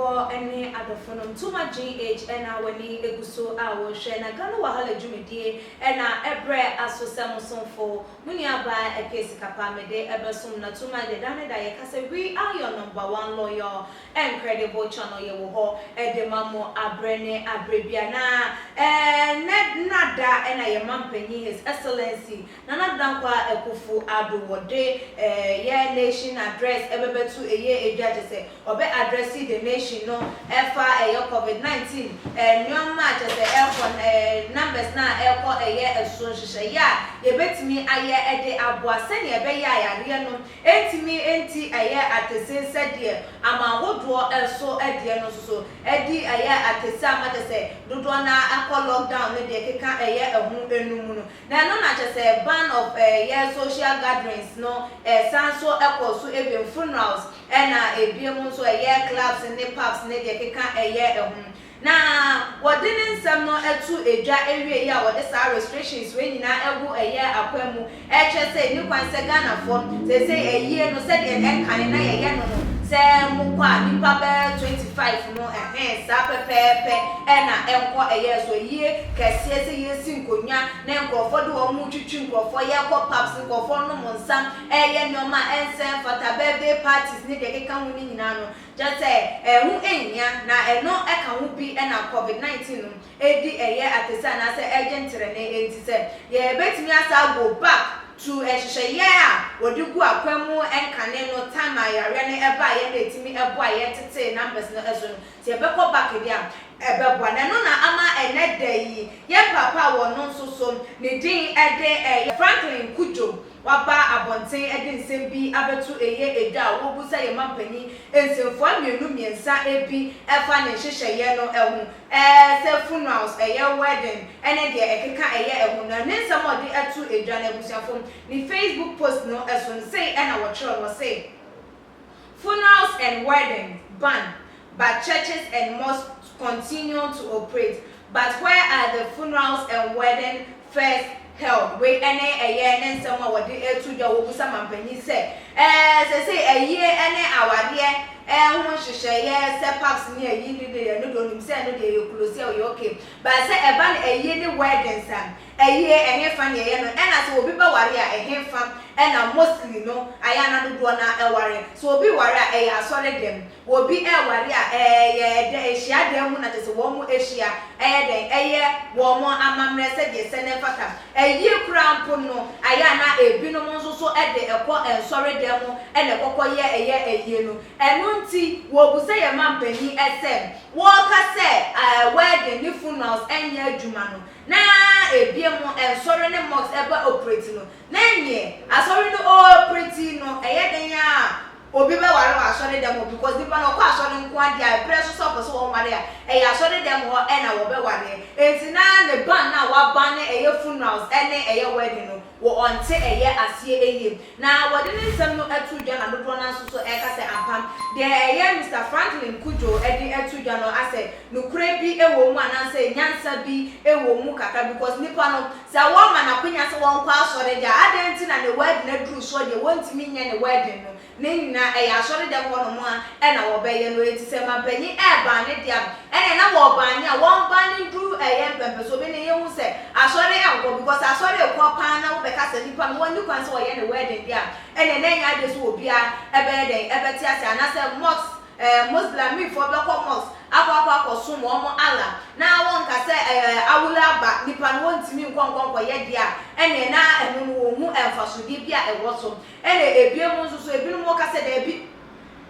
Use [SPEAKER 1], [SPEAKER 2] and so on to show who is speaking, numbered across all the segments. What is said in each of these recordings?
[SPEAKER 1] Abusuafoɔ ne adɔfonom, Tuma GH na w'ani gu so a worehwɛ na Ghana Wahala dwumadie na ɛbrɛ aso sɛ mo somfo, mo nuabaa Akua Sikapa mede ɛbɛsom na Tuma deɛ da ne da yɛka sɛ we are your number one loyal and credible channel yɛwɔ hɔ de ma mo aberɛ ne aberɛ biara na ɛnnɛ nnada na yɛn mampanyin His Excellency Nana Dankwa Akuffo Addo wɔde yɛ nation address ɛbɛbɛto ɛyɛ edwa kyɛsɛ ɔbɛ address the nation no ɛfa ɛyɛ covid 19 nnoɔma a kyɛsɛ ɛkɔ numbers no a ɛkɔ ɛyɛ ɛso nhyehyɛeɛ a yɛbɛtumi ayɛ ɛde aboa sɛdeɛ ɛbɛyɛ a yareɛ no ɛntumi nti ɛyɛ atese sɛdeɛ aman hodoɔ ɛso ɛdeɛ no nso so ɛdi ɛyɛ atese ama kyɛsɛ dodoɔ no ara akɔ lockdown ne deɛ ɛkeka ɛyɛ ɛho ɛno mu no. Na ɛno na kyerɛ sɛ ban of yɛ social gatherings no san so kɔ so ebiem, funerals ɛna ebiem nso ɛyɛ clubs ne pubs ne deɛ ɛkeka ɛyɛ ho. Na wɔde ne nsɛm no to dwa ɛwieɛ a wɔde saa restrictions wei nyinaa agu ɛyɛ akwan mu ɛkyerɛ sɛ ɛnni kwan sɛ Ghanafoɔ seesei ayie no sɛdeɛ ɛnkane na yɛyɛ no no sɛ mokɔ a nnipa bɛyɛ 25 no ɛhɛn saa pɛpɛɛpɛ ɛna ɛnkɔ ɛyɛ so ayie kɛseɛ sɛ yɛsi nkonnwa na nkurɔfoɔ de wɔn ho twitwi nkurɔfoɔ, yɛkɔ pubs, nkurɔfoɔ nom nsa, ɛyɛ nnoɔma a ɛnsɛ mfata, birthday parties ne deɛ ɛkeka ho no nyinaa no, kyerɛ sɛ ɛho nhia, na ɛno ka ho bi na covid 19 no ɛredi ɛyɛ atɛsi anaasɛ ɛregye ntrɛnee, enti sɛ yɛbɛtumi asan go back to nhyehyɛeɛ a wɔde gu akwan mu nkane no time a yareɛ no baeɛ na ɛtumi boa yɛn tetee numbers no so no, Sɛ yɛbɛkɔ back deɛ a, ɛbɛboa. Na ɛno na ama ɛnnɛ da yi, yɛn paapa a ɔno nso so ne din de ɛyɛ Franklin Cudjoe, waba abɔnten de nsɛm bi abɛto ɛyɛ dwa a wɔrebisa yɛn mampanyin nsɛmfua mmienu mmiɛnsa bi ɛfa ne nhyehyɛeɛ no ho, sɛ funerals, ɛyɛ wedding ne deɛ ɛkeka ɛyɛ ɛho no. Ne nsɛm a ɔde to dwa no, abusuafo, ne Facebook post no so no, sei na wɔtwerɛ no, ɔse. Funerals and weddings ban but churches and mosques continue to operate but where are the funerals and wedding first held wei ɛne ɛyɛ ne nsɛm a wɔde reto dwa wɔbusa mampanyin sɛ ɛɛ sɛsei ayie ɛne awadeɛ ɛho nhyehyɛeɛ sɛ pubs ne ayi ne deɛ ɛno deɛ onim sɛ ɛno deɛ ɛyɛ close a ɔyɛ okay but sɛ ɛba no ayie ne weddings a Ayie, ɛhefa na yɛyɛ no? Ɛna sɛ obi bɛware a, ɛhefa na mostly no ayɛ a na dodoɔ no ara ware? Sɛ obi ware a, ɛyɛ asɔre dɛm? Obi ɛreware a, ɛyɛ dɛn, hyiadan mu na kyerɛ sɛ wɔn hyia, ɛyɛ dɛn, ɛyɛ wɔn amammerɛ sɛdeɛ ɛsɛ na ɛfata. Ayie koraa mpo no, ayɛ a na ebinom nso so de kɔ nsɔre dan mu na ɛkɔkɔ yɛ ɛyɛ ayie no. Ɛno nti, wɔbisa yɛn manpanin sɛ, wɔreka sɛ wedding ne funerals nyɛ adwuma no, Na ebiem nsɔre ne mosque ɛba operate no na neɛ asɔre no operate no ɛyɛ den a obi bɛware wɔ asɔre dɛm hɔ because nipa no ɔkɔ asɔre nko ara deɛ a ɛberɛ so sɛ ɔpɛ sɛ wɔware a ɛyɛ asɔre dɛm hɔ ɛna wɔbɛwareɛ enti na ne ban no a waban no ɛyɛ funerals ɛne ɛyɛ wedding no wɔ ɔnte ɛyɛ aseɛ yie. Na wɔde ne nsɛm no too dwa na dodoɔ no ara nso so reka sɛ ampa deɛ ɛyɛ Mister Franklin Cudjoe de to dwa no asɛ nokorɛ bi wɔ mu anaasɛ nyansa bi wɔ mu kakra because nipa no sɛ wɔma no akwanya sɛ wɔnkɔ asɔre deɛ a adɛn nti na ne wedding aduru soɔ deɛ wɔntumi nyɛ ne wedding no Ne nyinaa ɛyɛ asɔredɛm hɔ nom a na wɔbɛyɛ no, enti sɛ mampanyin ɛɛbane deɛ a, ɛneɛ na wɔɔbane a, wɔnbane nduru ɛyɛ mpɛmpɛsoɔ bi na yɛhu sɛ asɔre ɛnkɔ, because asɔre rekɔ paa na wobɛka sɛ nipa no wɔnni kwan sɛ wɔyɛ ne wedding deɛ a, ɛneɛ na ɛnyɛ adeɛ sɛ obiara ɛbɛyɛ dɛn ɛbɛte aseɛ, anaasɛ mosque ɛɛ Muslimfoɔ bɛkɔ mosque akɔ akɔ akɔsom wɔn Allah na wɔnka sɛ ɛɛ awule aba, nipa no wɔntumi nkɔ nkɔ nkɔyɛ deɛ a, ɛneɛ na ɛno no wɔnhu mfasodeɛ bi a ɛwɔ so. Ɛna ebinom nso so, ebinom ka sɛ, Dabi,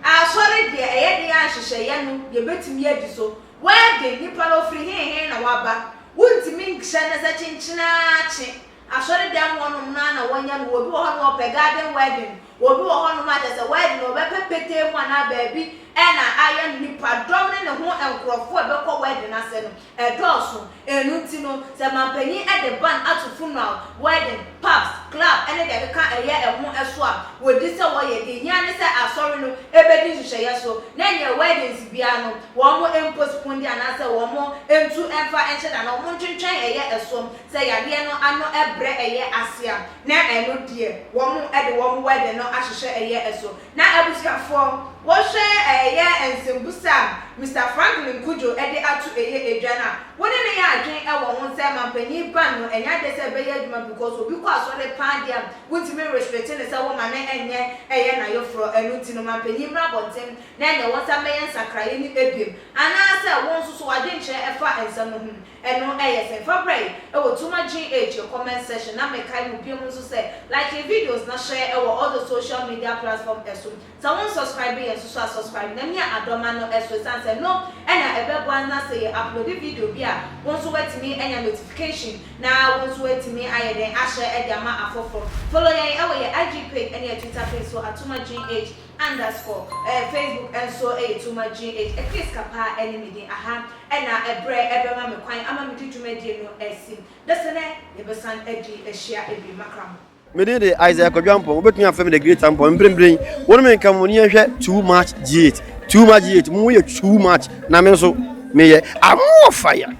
[SPEAKER 1] asɔre deɛ, ɛyɛ den ara nhyehyɛeɛ no, yɛbɛtumi adi so. Wedding, nipa no ɔfiri he he na waba, wontumi nhyɛ no sɛ kyenkyen ara kye. Asɔredɛm hɔnom no ara na wɔnya no, obi wɔ hɔnom a ɔpɛ garden wedding, obi wɔ hɔnom a kyerɛ sɛ wedding no ɔbɛpɛ petee mu anaa baabi na ayɛ no, nipadɔm ne ne ho nkorɔfoɔ a ɛbɛkɔ wedding no ase no, Ɛdɔɔso. Ɛno nti no, sɛ mampanyin de ban ato funeral, wedding, pubs, club ne deɛ ɛkeka ɛyɛ ɛho so a, wɔdi sɛ wɔyɛ. Deɛ ɛhia ne sɛ asɔre no bɛdi nhyehyɛeɛ so na neɛ weddings biara no wɔn mposponde anaasɛ wɔn ntu mfa nhyɛ da anaa wɔn ntwentwɛn ɛyɛ ɛso sɛ yadeɛ no ano brɛ ɛyɛ ase a na ɛno deɛ wɔn de wɔn wedding no ahyehyɛ ɛyɛ ɛso. Na abusuafoɔ. Wohwɛ ɛyɛ nsɛmbusa a Mister Franklin Cudjoe de ato ɛyɛ edwa no a, wo ne no yɛ adwen wɔ ho sɛ mampanyin ban no ɛnyɛ adeɛ sɛ ɛbɛyɛ adwuma because obi kɔ asɔre paa deɛ a wontumi restrict no sɛ woma no nyɛ ɛyɛ n'ayeforɔ, ɛno nti no mampanyin mmra abɔnten na ɛneɛ wo nsa mmɛyɛ nsakraeɛ no biom anaasɛ wo nso so w'adwenkyerɛ ɛfa nsɛm no ho. Ɛno ɛyɛ sɛn? Fa bra yi ɛwɔ Tuma GH yɛ comment section na mekae mo biom nso sɛ like yɛ videos na share ɛwɔ all the social media platform ɛso. Sɛ wo nsubscribe yɛn nso so a subscribe na mia adɔma no ɛso ɛsiane sɛ ɛno ɛna ɛbɛboa na sɛ yɛ upload video bi a wo nso woatumi anya notification na wo nso woatumi ayɛ dɛn ahyɛ ɛde ama afoforo. Follow yɛn ɛwɔ yɛ IG page ɛne yɛ Twitter page so at Tuma GH underscore ɛɛ Facebook nso ɛyɛ Tuma GH. Ɛkris Kapaa ɛne me din aha. Ɛna ɛberɛ ɛbɛma me kwan ama mede dwumadie no asi. Dasɛnɛ yɛbɛsan adi ahyia bio makra mo.
[SPEAKER 2] Me din de Isaiah Kwadwo Ampong, wobɛtumi afrɛ me The Great Ampong. Mprempren, wo ne me nka mo ne yɛnhwɛ Too Much G8. Too Much G8, mo yɛ too much, na me nso meyɛ I'm more fire.